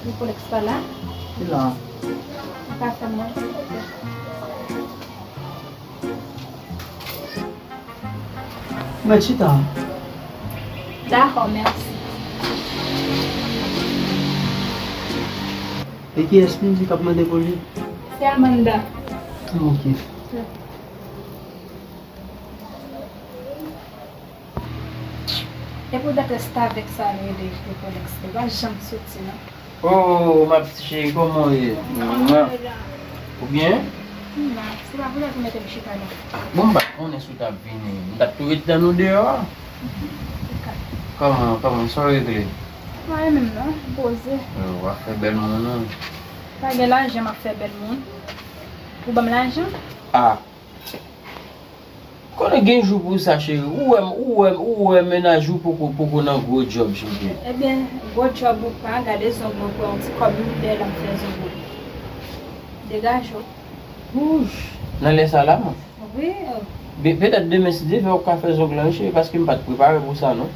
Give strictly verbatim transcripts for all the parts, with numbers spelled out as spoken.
Tripolex pa la? Li la. Ou ka fè mwen, silvouplè? Mèt chita. Dakò, mèsi. E kiyès nou di k ap mande pou li? Se Amanda. Ah, ok. E pou dat restavèk sa rele Tripolex, li pa janm soti, non. Oh, ma petite chérie, kòman w ye? Kòman w ye la? Ou byen? M la. Se pa pou lè pou mete m chita la. Bon, m pa t konnen si w t ap vini. M t ap tou ret tann ou deyò a. Kòman, kòman, sa w regle? Pa anyen menm non, m poze. Oh, w ap fè bèl moun, non. Pa gen lajan, m ap fè bèl moun. Ou ban m lajan? Ah. Konnen gen jou pou sa, cheri. Ou wè, ou wè, ou wè mennaj ou poko, poko nan gwo djòb, cheri. Ebyen, gwo djòb ou pa, gade zong mwen, pran yon ti kòb, m dèyè la, m fè zong mwen. Degaje w. Wouch! Nan lè sa la, mwen. Wi, oh. Be-, petèt demen, si Dye vle, w ap ka fè zong lan, wi, cheri, paske m pa t prepare pou sa, non.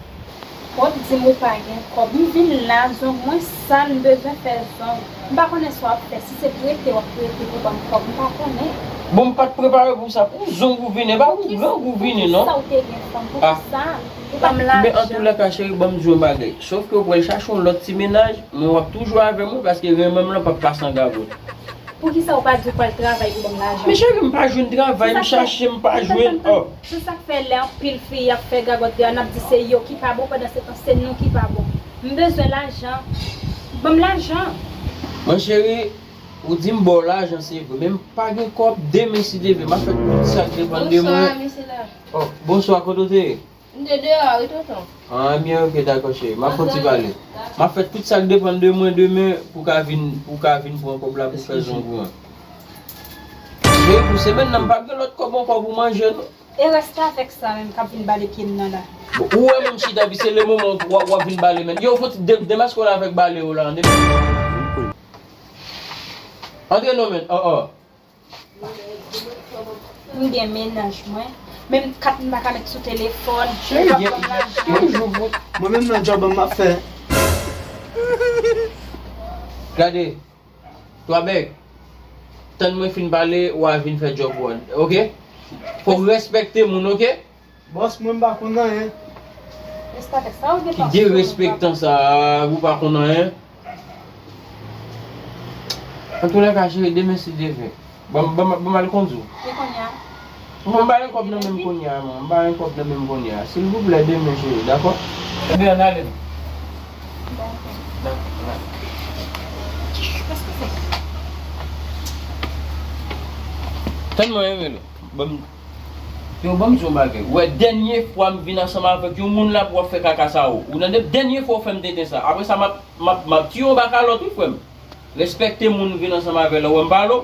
Ou di m ou pa gen kòb. M vin la, zong mwen sal, m bezwen fè zong. M pa konnen sa w ap fè. Si se prete w ap prete pou ban m kòb, m pa konnen. Bon, m pa t prepare pou sa. Pou zong ou vini, e pa pou gang ou vini, non. Poukisa w te gen fanm? Poukisa? Ou ban m lajan. Men antoulèka, cheri, ban m di w yon bagay. Sòf ke w pral chache yon lòt ti mennaj, men w ap toujou avè mwen, paske renmen m lan p ap pase an gagòt. Poukisa ou pa di ou pral travay pou ban m lajan? Men cheri, m pa jwenn travay, m chache, m pa jwenn. Oh. Se sa k fè lè anpil fi ap fè gagòt deyò, n ap di se yo ki pa bon, pandan se tan se nou ki pa bon. M bezwen lajan. Ban m lajan. Mwen cheri, ou di m ba w lajan se vre, men m pa gen kòb. Demen si Dye vle, m ap fè tout sa k depann de mwen. Bonswa, mesye dam. Oh, bonswa, kote w te ye? M te deyò a wi, tonton. Ah, byen, ok, dakò, cheri. M ap fè yon ti pale. M ap fè tout sa k depann de mwen demen pou ka vin, pou ka vin pran kòb la pou fè zong ou an. Cheri, pou semèn nan, m p ap gen lòt kòb ankò pou manje, non. E restavèk sa menm k ap vin bale pye m nan la. Bon, ou wè menm chita, epi se le moman w, w ap vin bale, men. Yo, fò w ti de-, demaske w la avèk bale w la, an demen. Antre non, men. Oh, oh. M gen mennaj mwen. Menm kat m pa ka met sou telefòn. Cheri, gen, gen jou pou. Mwen menm nan djòb m ap fè. Gade, twa bèk. Tann mwen fin pale, w a vin fè djòb ou an. Ok? Fò w respekte moun, ok? Bòs, mwen m pa konn anyen. Ki derespektan sa, ou pa konn anyen? Antoulèka, cheri, demen si Dye vle. Ban m, ban m, ban m al kondui w. E kounye a? Bon, m pa gen kòb nan men m kounye a, non. M pa gen kòb nan men m kounye a. Silvouplè, demen, cheri, dakò? Ebyen, ann ale. Dakò. Dakò, ann ale. Tann mwen, Emily. Ban m Yo, ban m di w yon bagay. Ou wè, dènye fwa m vin ansanm avèk yon moun la pou w ap fè kaka sa, ou. Ou tande? Dènye fwa w fè m tenten sa. Apre sa, m ap, m ap, m ap tiye w baka lòt, wi, frè m. Respekte moun ou vin ansanm avè l la. Ou wè m pale w?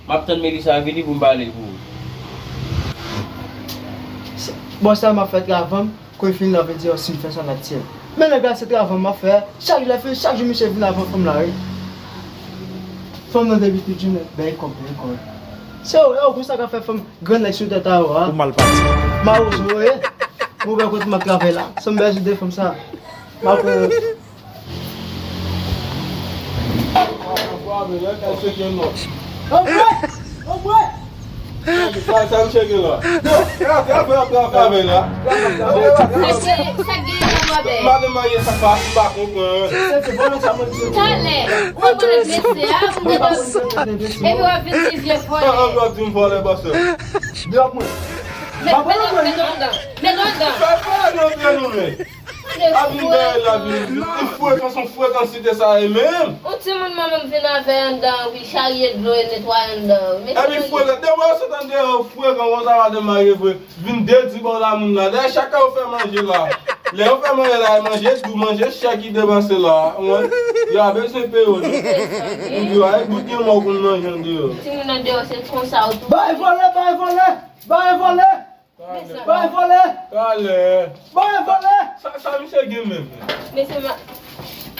M ap tann Melissa vini pou m pale pou ou. Bòs la, m ap fè travay m. Kon l fin la, vle di, si m fè sa, l ap tiye m. Men nèg la, se travay m ap fè. Chak lè fin, chak jou, misye vin avè fanm la, wi. Fanm nan depi tou di, men, bèl kòb, bèl kòb. Se ou, e ou konsa k ap fè fanm. Grann nèg sou tèt a ou a. Ou mal pati. Mawozo, e. Ou wè kote m ap travay la. San m bezwen de fanm sa. M ap, e. Anmwey! Anmwey! Sa, sa misye gen la. Yo, travay, travay, travay la. Mesye, sa k genyen la, bòbè? Madanm marye sa pa, m pa konprann. Talè, ou wè mwen mesye a, ou mwen. Epi w ap vin di vye vòlè. An, an, w ap di m vòlè, pastè. Dehors mwen. Met, met, met andan. Met andan. Fè, fè antre nou, men. A vin dèyè la, vin. Li frekan, se yon frekan site sa ye menm. Yon timoun mwen menm vin avè andan, wi, charye dlo e netwaye andan, wi. Epi frekan, demen w sot andeyò, frekan, konsa madanm marye vre. Vin deti bò la moun la. Dèyè chak yo fè manje la. Lè yo fè manje la, e manje dou, manje chè ki depanse la. Ou konprann? Yo a bezwen peye w tou. Moun di w a, e bout yon mò w konn manje andeyò. Timoun andeyò, se konsa yo tou. Bay vòlè, bay vòlè, bay vòlè! Bay vòlè! Talè! Bay vòlè! Sa, sa misye gen menm? Mesye, ma-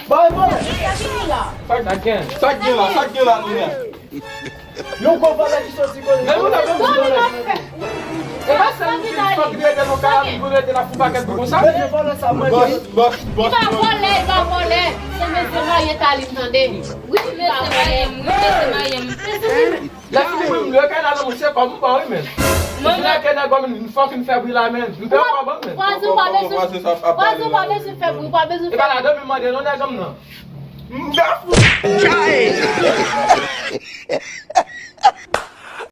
Bay vòlè! Sa k gen la? Sa k gen la? Sa k gen la, kounye a? Yon gwo vòlè ki soti kote. Gade moun nan menm vòlè. E pa sèl moun ki fòk li rete nan kay la, pou rete la fou pakèt pou konsa. Bòs, bòs, bòs. Li pa vòlè, li pa vòlè. Se mesye marye Talin tande. Wi, mesye marye m, wi, mesye marye m. Lè fini mwen, m lwe kay la nan mwen, se kòm m ba wi, men. Mwen la ke nèg mwen, m fòk m fè bri la, men. M pè pa ban, men. Pwazi ou pa bezwen, pwazi ou pa bezwen fè bri, ou pa bezwen fè bri. E pa la, dòmi mande non, nèg m nan. M gafou.